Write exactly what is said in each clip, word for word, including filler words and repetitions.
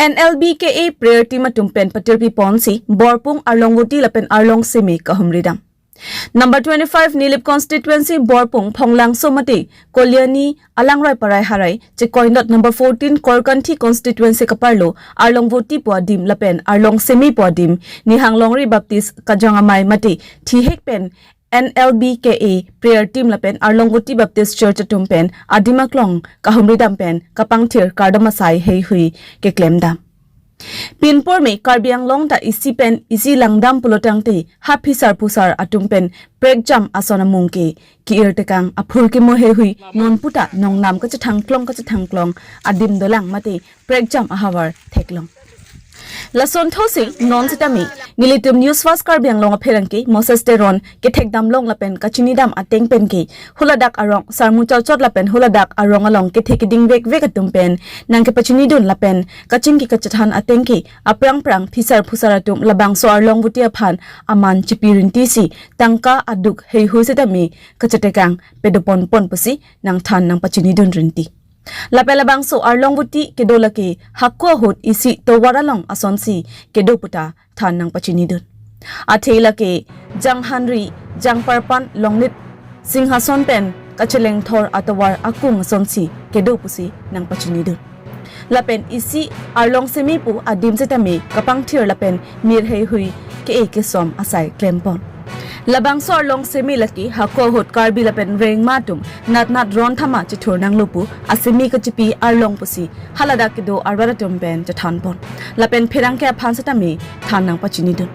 N L B K A prayer team atum pen patirpi ponsi Borpung, Arlongvoti lapen Arlongseme kahumri dam. Number twenty-five Nilip constituency Borpung, Phonglangso mate Koliani Alangroi Parai harai chekoinot number fourteen Korkanthi constituency kaparlo Arlongvoti pu adim lapen Arlongseme pu adim Nihang Longri Baptist Kajong Amei mate thihek pen N L B K A prayer team lapen Arlongvoti Baptist Church atum pen adim aklong kahumri dam pen kapangthir kardom asai heihui keklem dam. Pinpur me Karbi Anglong ta isi pen isi langdam pulotangte ha phisar phusar atum pen prekjam ason amung ke ki-ir tekang aphurkimo heihui non puta nongnam kachethangklong kachethangklong adim dolang mate prekjam ahavar theklong. Lason thosing non sitame nelitum News Fast Karbi Anglong apherangke Moses Teron kethekdam long lapen kachinidam ateng pen ke huladak arong sarmu chotchot lapen huladak arong along kethe keding vekvek atum pen nangkepachinidun lapen kachingki kachethan ateng ke aphrang phrang phisar phusar atum labangso Arlongvoti aphan aman chipi rintisi tangka aduk heihui sitame kachetekang pedoponpon pusi nangthan nangpachinidun rinti. Lapen labangso Arlongvoti kedo lake hako ahut isi tovar along asonsi kedo puta than nangpachinidun. Athe lake Janghanri, Jangparpan, Longnit, Singhason pen kachelengthor atovar akung asonsi kedo pusi nangpachinidun. Lapen isi Arlongseme pu adim sitame kapangthir lapen mir heihui ke-e kesom asai klempon. Labangso Arlongseme lake hako ahut Karbi lapen rengma atum natnat ron thama chethur nanglo pu aseme kachipi arlong pusi haladak kedo arvar atum pen chethanpon. Lapen pherangke aphan sitame than nangpachinidun.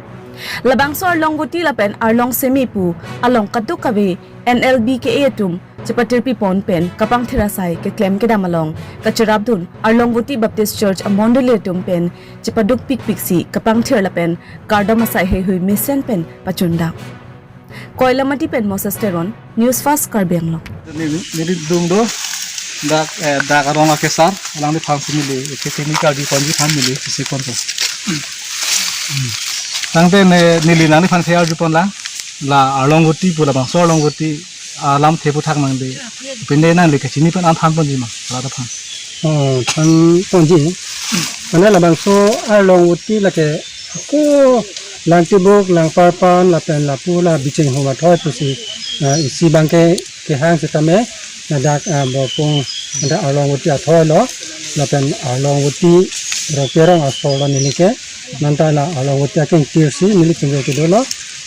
Labangso Arlongvoti lapen Arlongseme pu along kadokave N L B K A atum chepatirpi pon pen kapangthir asai keklem kedam along kacherapdun Arlongvoti Baptist Church amondoli atum pen chepaduk pikpik si kapangthir lapen kardom asai heihui mesen pen pachundam. Koilamati pen Moses Teron, News Fast Karbi Anglong. Neli, neli dung do, dak, eh, dak arong akesar, alangliphan si neli, eh, kekeni karjuponji aphan neli, isi konto. Tangte ne, neli nangliphan si arjupon lang, la Arlongvoti pu labangso Arlongvoti alamthe aphuthak nangli. Pinde nangli kachini pen an thanponji ma, la aphan. Oh, thanponji. Mane labangso Arlongvoti lake ako Langtibuk, Langparpan, lapen lapu la Biching Huma thoi pusi, eh, isi abangke kehang sitame, ladak, eh, Borpung, ladak Arlongvoti athoi lo, lapen Arlongvoti Rongperong asor lo neli ke, nonta la Arlongvoti akengtir si neli chingve kedo lo,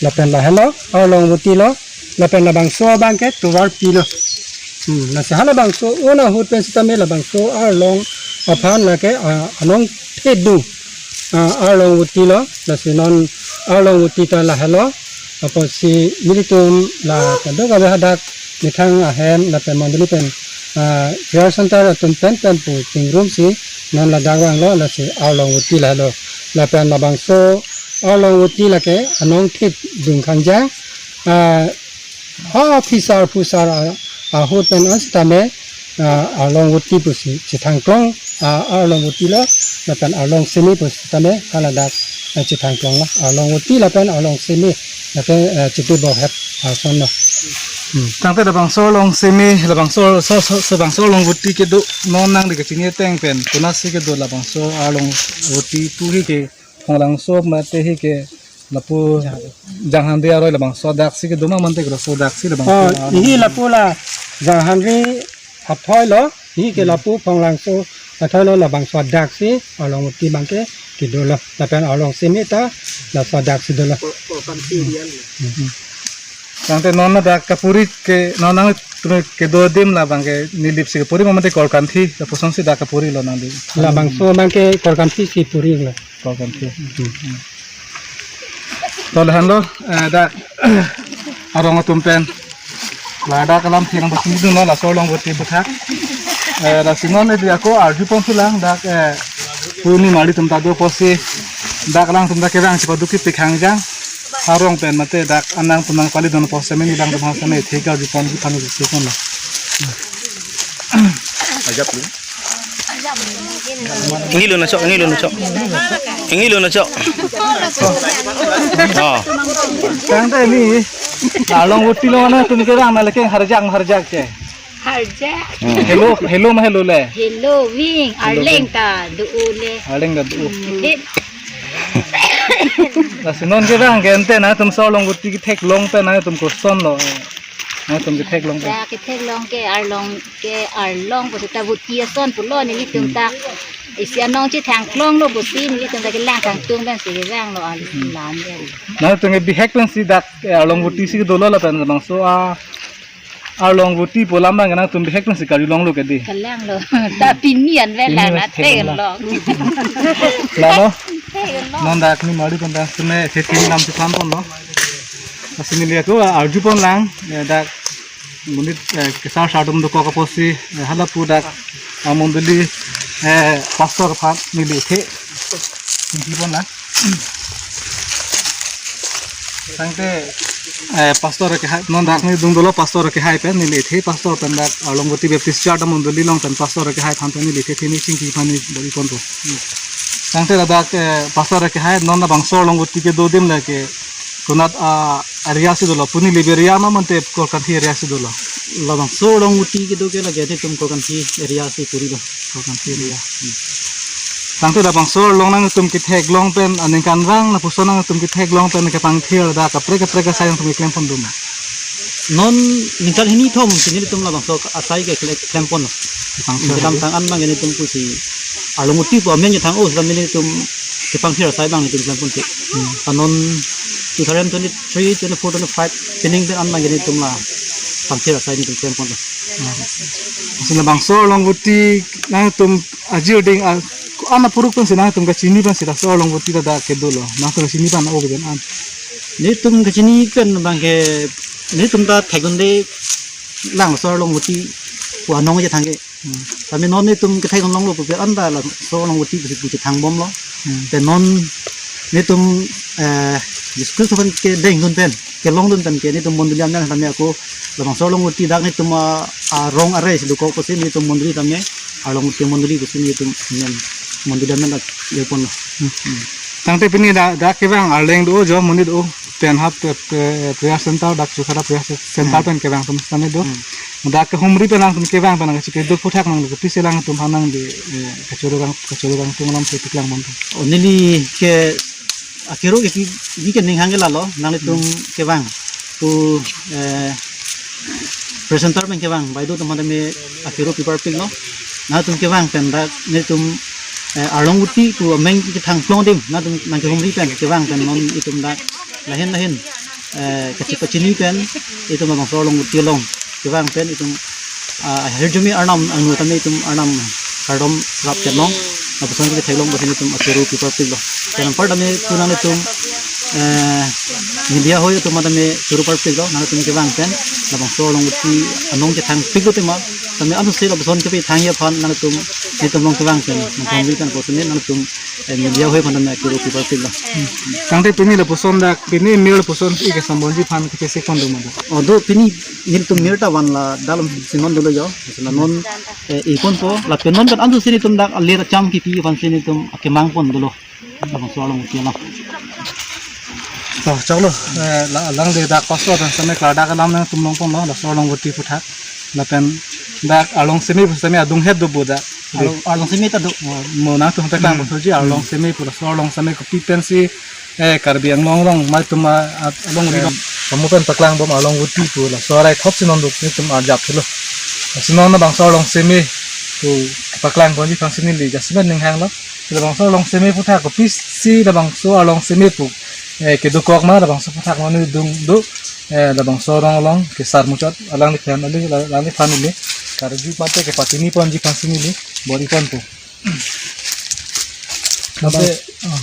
lapen lahelo Arlongvoti lo, lapen labangso abangke tovarpi lo. Hmm, lasi halabangso un ahut pen sitame labangso arlong aphan lake, ah, anongthedung, ah, Arlongvoti lo, lasi non Arlongvoti ta lahelo, apotsi nelitum la kadokave hadak methang ahem lapen mondoli pen, ah, prayer center atum pen pen pu chingrumsi non ladak vanglo, lasi Arlongvoti lahelo. Lapen labangso Arlongvoti lake anongthedung khangjang, ah, ha phisar phusar a, ahut pen an sitame, ah, Arlongvoti pusi chethangklong, ah, Arlongvoti lo, lapen Arlongseme pusi sitame haladak, eh, chethangklong lo. Arlongvoti lapen Arlongseme, lapen, eh, chiti borhet ason lo. Hmm. Tangte labangso Arlongseme, labangso, so, so, so bangso Arlongvoti kedo non nangli kachini ateng pen, konatsi kedo labangso Arlongvoti pu hi ke, Phonglangso mate hi ke lapu Janghanri aroi labangso adak si kedo ma mante ke laso adak si labangso. Oh, adak. Ihi lapu la Janghanri athoi lo, ihi ke lapu Phonglangso athoi lo labangso adak si Arlongvoti abangke kedo lo. Lapen Arlongseme ta laso adak si dolo. Tangte non ladak kapuri ke non nangtum kedo adim la abangke Nilip si kapuri ma mate Korkanthi, lapuson si dak kapuri lo nangli. Labangso abangke Korkanthi si puri lo. Korkanthi. To lahenlo, eh, dak arong atum pen. Ladak alamthe nangpachinidun lo laso Arlongvoti aphuthak. Eh, lasi non neli ako arjupon thulang dak, eh, puni mali atum ta do apotsi dak alangtum ta kevang chepaduk kepik khangjang. Arong pen mate dak anang atum nangpalidun apotsi meni alangtum aphan sitame thek arjuponji aphan isi konlo. Ajap ni. Ingilo na chok, ingilo na chok. Ingilo na chok. Oh. Tangte ni Arlongvoti lo na tum kevang na lake harjak harjak ke. Harja. Hello, hello ma hello le. Hello, wing. Hello, Arleng wing. Ta do le. Arleng ta do. Hmm, dit. Lasi non kevang ke ante nangtum so arlong voti ketheklong pen nangtum kosonlo. Nangtum ketheklong pen. Ya, ketheklong ke arlong ke arlong pusi ta voti ason pulo nelitum ta. Isi anong chethangklonglo pusi nelitum ta kelang kangtung pensi kevanglo alam ya. Nangtum ke bihek pensi dak, eh, arlong voti si dolo lapen bangso a arlong voti pu alam abang nangtum bihek pensi kari longlo ke di. Kalanglo. Ta pini an ve Pini la mas na thek theklong. Theklong. Lalo. Theklong. Non dak ni mari pen dak seme se tin lam se tan ponlo. Asini liya ko arju ponlang, eh, dak monit, eh, kesar sar atum dokok apotsi, eh, hala pu dak, ah, mondoli, eh, pastor aphan neli the. Neli ponlang. Tangte, eh, pastor kehai, non dak ni dung dolo pastor kehai pen neli the pastor pen dak arlong voti Baptist Church amondoli along pen pastor kehai aphan pen neli the the ni chingki aphan ni bor-i ponpo. Tangte ladak, eh, pastor kehai non labangso arlong voti kedo adim lake konat a area si dolo, puni Liberia ma mante Korkanthi area si dolo. Labangso arlong voti kedo ke lake nelitum Korkanthi area si puri do. Korkanthi area. Tangte labangso arlong nangtum ketheklong pen aningkanvang lapuson nangtum ketheklong pen kepangthir dak kaprek kaprek asai nangtum keklem pon do ma? Non ningkan hini thom si nelitum labangso asai ke kle-, klem pon. Kepangthir. Kedamtang an abang nelitum pusi arlong voti pu amen chethang-o seta nelitum kepangthir asai abang nelitum klem pon ke. Hmm. Anon two thousand twenty-three, twenty-four, twenty-five pining pen an abang nelitum la pangthir asai nelitum klem pon. Hmm. Lasi labangso arlong voti nangtum ajir ding a, ko-an apuruk pensi nangtum kachini pensi laso arlong voti ta dak kedolo. Nangtum kachini pan o kejen an. Nelitum kachini pen abang ke nelitum ta thekdunde lang laso arlong voti pu anong chethang ke. Hmm. Tame non nelitum kethek longlo pu pen an ta laso arlong voti pusi pu chethang bomlo. Hmm. Te non nelitum, eh, Jesus Christ aphan kedengdun pen, kelongdun pen ke nelitum mondoli amen tame ako labangso arlong voti dak nelitum a, arong are si dokok pusi nelitum mondoli tame arlong voti mondoli pusi nelitum amen mondoli amen dak lir ponlo. Hmm. Hmm. Tangte pini dak, dak kevang arleng do jo monit o pen hap pe, pe, prayer center dak Chukara prayer center Hmm. pen kevang atum tame do. Hmm. Dak ke humri pen nangtum kevang pen nangchipeduk aphuthak nangli kopisi alangtum aphan nangli, eh, kachoro kang, kachoro kangtung alam si paklang pon. O neli ke akero ke pi, pi ke ninghang ke lalo, nanglitum Hmm. kevang. Pu, eh, presenter pen kevang, baideo atum aphan tame akero pi parpiklo. Nangtum kevang pen dak nelitum, eh, arlong voti pu amen kethangklong adim, nangtum nangkehumri pen kevang pen non itum dak lahin lahin, eh, kachi-, kachini pen itum labangso arlong voti along kevang pen itum, ah, ahirjume arnam angno tame itum arnam kardom rap chenglong, lapuson ketheklong pusi nelitum akero pi parpiklo. Pen anpar tame pu nanglitum, eh, media hoi atum tame choro parpiklo, nangtum kevang pen labangso arlong voti anong chethangpiklo tema, tame ansi lapuson kepethangji aphan nangtum, nelitum along kevang pen nangkehumri pen pusi nangtum, eh, media hoi aphan tame akero pi parpiklo. Tangte pini lapuson dak, pini mir lapuson i kesambonji aphan kechesik pon do ma dak? O do, pini nelitum mir ta van la dalom si non dolo jo. Sila non, eh, i ponpo, lapen non pen ansi nelitum dak alir cham kipi aphan si nelitum akemang pon dolo. Labangso arlong voti alam. To, choklo, eh, la, alangli dak pastor pen seme klardak alam nangtum long ponlo, laso arlong voti aphuthak. Lapen dak arlong seme pu seme adung het do bo dak. Arlong, arlong seme ta do. Oh, mo nangtum paklang Hmm. pon soji arlong Hmm. seme pu laso arlong seme kopi pensi, eh, Karbi Anglong along maitum a, a, along ri Eh, kamu pen paklang bom arlong voti pu laso arai thot si non do nelitum arjap thulo. Lasi non labangso arlong seme pu paklang ponji aphan si neli jasemet ninghanglo. Labangso arlong seme aphuthak kopisi labangso arlong seme pu, eh, kedokok ma labangso aphuthak ma neli dung do, eh, labangso arong along kesar muchot alangliphan, alangli, alangliphan neli karju mate kepachini ponji aphan si neli bor-i ponpo. Labang-, Mate, oh.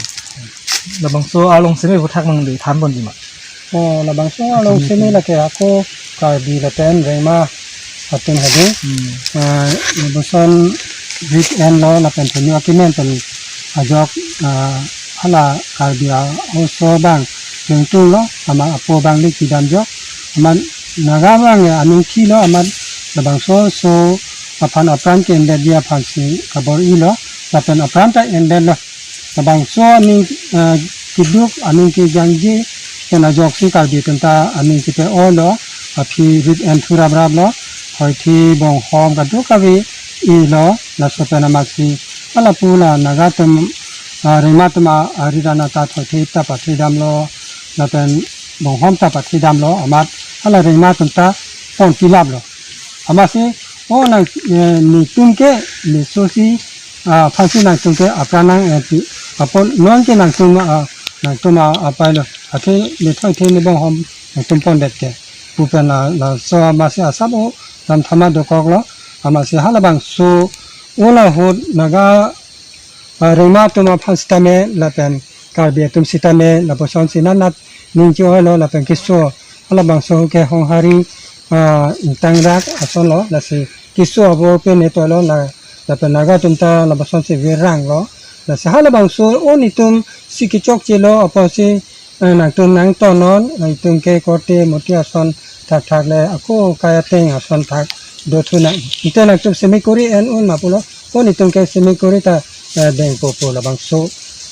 Labangso arlong seme aphuthak nangli than ponji ma? Oh, labangso arlong seme lake ako Karbi lapen Rengma atum hedi. Hmm. Ah, lapuson weekend lo lapen thenu akimen pen ajok, ah, hala Karbi a-oso abang chungchunglo, amat apo abang le kedam jok, amat Naga abang ya anung kilo, amat labangso oso aphan apran ke-endetji aphan si kabor-ilo, lapen apran ta endetlo. Labangso aning, eh, keduk aning kejangji pen ajoksi Karbi atum ta aning chepe-olo, aphi rit en thu rapraplo, thoithe bonghom kadokave ilo, laso pen amatsi hala pu la Naga atum, ah, rengma atum a, ari rana ta thoithe ta pathe damlo, lapen bonghom ta pathe damlo, amat hala rengma atum ta pon pilaplo. Amatsi, o nang, eh, netum ke, neso si, ah, aphansi nangtum ke apran nang, eh, pi, apon non ke nangtum, ah, nangtum, ah, apailo. Athe ne thoithe ne bonghom nangtum pondet ke pu pen la, laso amatsi asap o lam thama dokoklo. Amatsi halabangso o la ahut Naga, ah, rengma atum aphan sitame lapen Karbi atum sitame lapuson si nanat ning chi-oilo lapen keso halabangso ke Honghari, ah, ingtangrak asonlo, lasi keso abo pen ne toilo la, lapen Naga atum ta lapuson si viranglo, lasi halabangso o netum si kechokchelo apotsi, eh, nangtum nangtonon, nangtum ke korte murti ason thakthak le ako kai ateng ason thak dothu nang. Ante nangtum semi kori en un ma pulo, o netum ke semi kori ta, eh, dengpo pu labangso,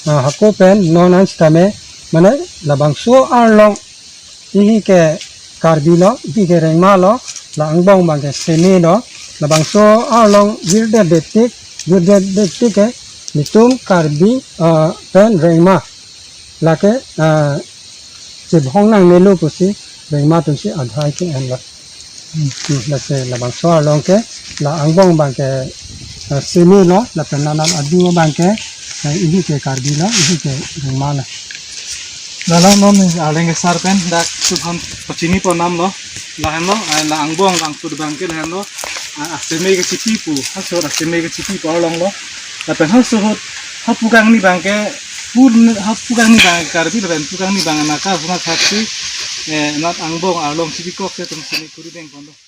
ah, hako pen non an sitame, mane labangso arlong ihi ke Karbi lo, ihi ke rengma lo, la angbong abang ke semi lo, labangso arlong virdet det tik, virdet det tik ke netum Karbi, ah, pen rengma lake, ah, chebhong nangnelo pusi rengma atum si adhai ke-enlo. Hmm, lasi labangso arlong ke la angbong abang ke, ah, semi lo, lapen nanat adu abang ke, ah, ihi ke Karbi lo, ihi ke rengma lo. Lalo non arleng kesar pen dak subhan pachini pon damlo. Lahenlo, ah, la angbong abang sud abang ke lahenlo. Ah, aseme kechipi pu, halaso aseme kechipi pu arlong lo. Lapen halaso ahut, ha pu kangni abang ke, pu, ha pu kangni abang ke Karbi lapen pu kangni abang Naga, huna thaksi, eh, nat angbong arlong chipikok si itum semi kori dengponlo.